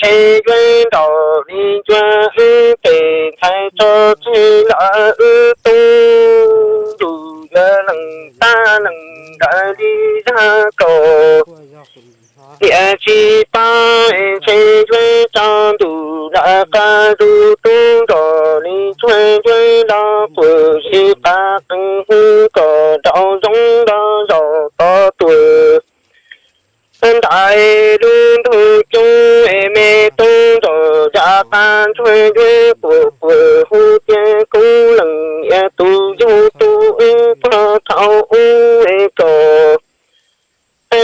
es yuav nraum li yuav wb tes ntxhais tso tseg lawm wb tub ntuj yuav lees tag lees nkawm li zaj kaum. Niam tsis pab es ntshe yuav tso ntuj lawm qab zus tub nraum li tsuag yuav los quas zis qab qees hu kom nraum zoov los zaum tod tuaj. Ntais lub ntug coob es me tub nraum zam qab ntsuag yuav quas quas hu tias kuv leej niam tus yug tus wb puag thaum ub es kom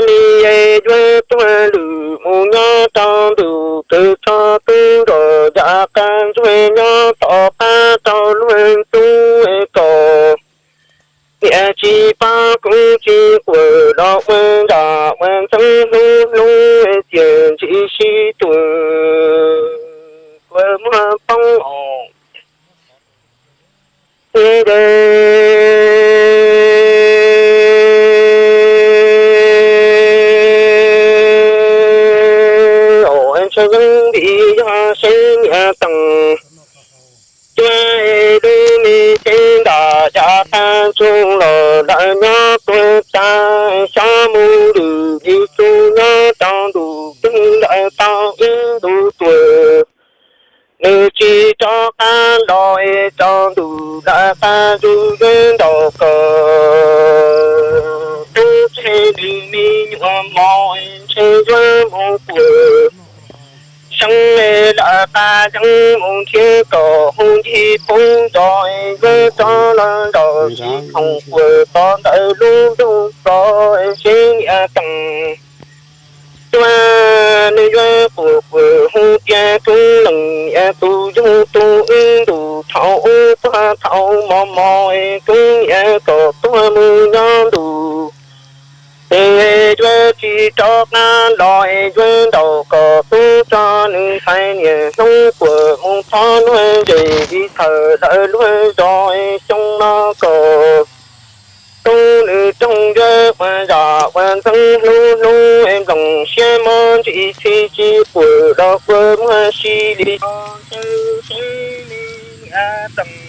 li yuav tuag lwm mus nyob rau ntuj twg tso tub nraum zam qab ntsuag nyob tom qab rau luag ntxub es kom niam tsis pab kuv tsis quas los ua nram ua ntxeev hlub hlub txias ntsim sib tuam kua muag poob os. Ntshe yeej vim yog seb niam tees cuab es lub me seb nram yav qab ntsoog los lawm nyob tuag tas xyov mus lwm li tsuj nyob rau ntuj twg lawm tau ib ntu tuag. Nws tsis rov qab los es rau ntuj lawm qab zus yuav nraum kom tub tseg nws me nyuam mos es ntshe yuav mus quas seeb es lawm qab yeeb mus nrhiav kom hu ncig poob zos es yuav rov los nraum tsis khoom quas tod ntawm lub ntuj tod es seb niam tees cuab nws yuav quas quas hu tias kuv leej niam tus yug tus wb ntuj thaum ub puag thaum mos mos es kuv niam kom tuag mus nyob ntuj es yuav tsis rov qab los es yuav nraum kom tub tso nws ntxhais niam hnub quas mus thov luag zes li thaum lawm luag zos es xyoo no kom tub nws roog yuav ua zam ua ntxeev hlub hlub es nploos siab mob ntsis txhij tsis quas los quas muag si li os. Seb seb me niam tees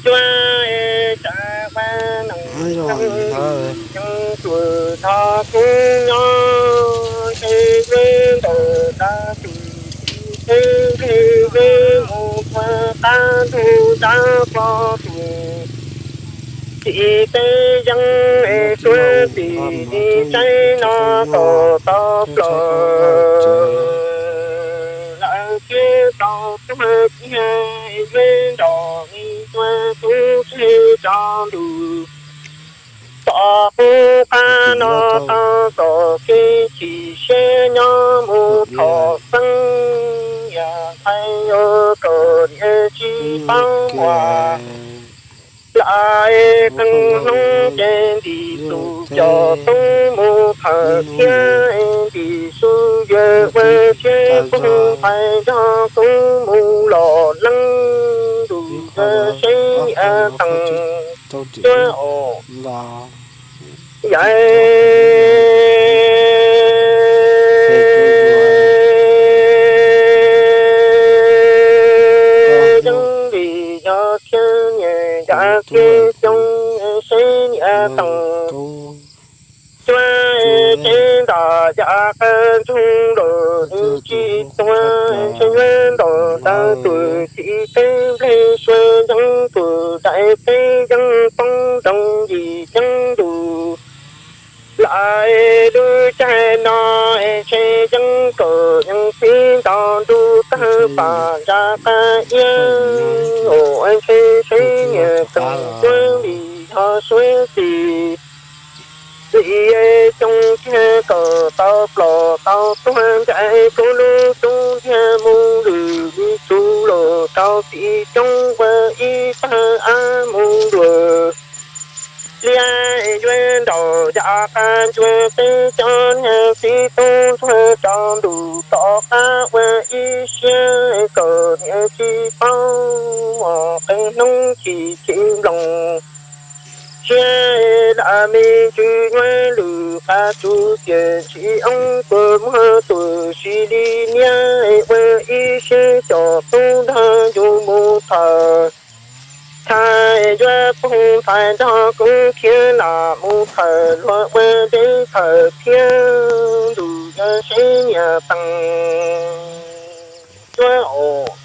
cuab es tsam ua neej yeej tuam nrog kuv nyob ntshe yuav ntaus dab tsi teb ntshe yuav mus puag qab ntug dab qos tus txiv teb yeeb es suav txim li tsaib no kom tau plaws lawm thiab tau tuag kiag yuav nraum li tuag tub tseg tso ntuj tom qub qab no tau kom kev chim siab nyob mus thom xeeb yam ntxhais yuav kom niam tsis paub muag. Lam qee hnub ces ntim tus coj tub mus phawm thiab ntim su yuav ua thiab pog npais nrog tub mus los leej ntuj yuav seb niam tees cuab os. Yam yeeb vim yog thiab niam yam thiab xyoo seb niam tees cuab tsev nram yav qab ntsoog los nws tsis tuag ntshe yuav ntaus dab tuag txim teb nplej suav yeeb tuag daim teb yeeb poob nroo yim yeeb ntuj. Lam lub caij no ntshe yeeb kom yeej txib nto ntuj tawg pam nram qab iab os ntshe seb niam tees cuab vim yog suav txim li xyoo kiag kom tau plos tau tuag ncaim kuv lub tub ntiag mus lwm li tsuv los rau txiv coob ua ib tag ab mus nruas liab yuav nraum yav qab ntsuag teb cov niag txiv tub ntsuag rau ntuj tom qab ua ib siab kom niam tsis paub mos qee hnub chim chim nploos Tiag lam me ntsis nyuaj lwm qab tsuj tiam ntsis oob puas muag tus sis li niab ua ib siab cov tub nrog yus mus thawm. Thaij yuav poob thaij nrog koob khiav lam mus thawm luag ua deb thawm thiab ntuj yuav seb niam tees cuab os.